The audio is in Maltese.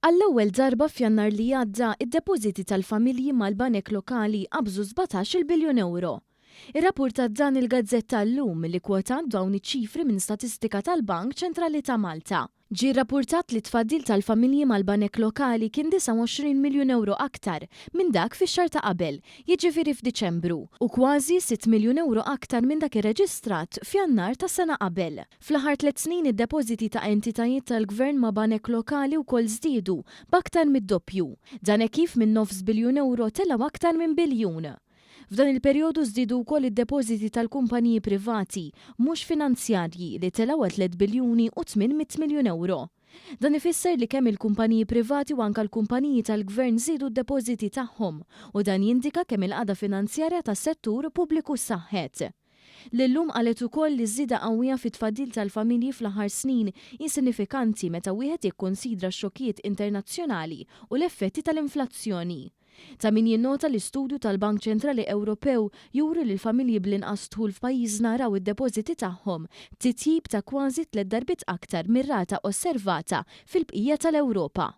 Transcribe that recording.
Għall-ewwel darba f'Jannar li għadda, id-depożiti tal-familji mal-banek lokali qabżu 17-il biljun ewro. Irrappurtat dan il-gazzetta Illum li kkwotat dawn iċ-ċifri minn statistika tal-Bank Ċentrali ta' Malta. Ġie rrappurtat li t-tfaddil tal-familji mal-banek lokali kien 29 miljun ewro aktar minn dak fix-xahar ta' qabel, jiġifieri f'Diċembru, u kważi sitt miljun ewro aktar minn dak irreġistrat f'Jannar tas-sena qabel. Fl-aħħar tliet snin id-depożiti ta' entitajiet tal-Gvern ma' banek lokali wkoll żdiedu b'aktar mid-doppju. Dan hekk kif minn nofs biljun ewro telgħu aktar minn biljun. F'dan il-perjodu żdiedu wkoll id-depożiti tal-kumpaniji privati mhux finanzjarji li telgħu għal tliet biljuni u 800 miljun ewro. Dan ifisser li kemm il-kumpaniji privati u anke l-kumpaniji tal-Gvern żiedu d-depożiti tagħhom u dan jindika kemm il-qagħda finanzjarja tas-settur pubbliku ssaħħet. L-Illum qalet ukoll li ż-żieda qawwija fit-tfaddil tal-familji fl-aħħar snin hi sinifikanti meta wieħed jikkunsidra x-xokkijiet internazzjonali u l-effetti tal-inflazzjoni. Ta' min jinnota li studju tal-Bank Ċentrali Ewropew juri li l-familji bl-inqas dħul f'pajjiżna raw id-depożiti tagħhom b'titjib ta' kważi tliet darbiet aktar mir-rata osservata fil-bqija tal-Ewropa.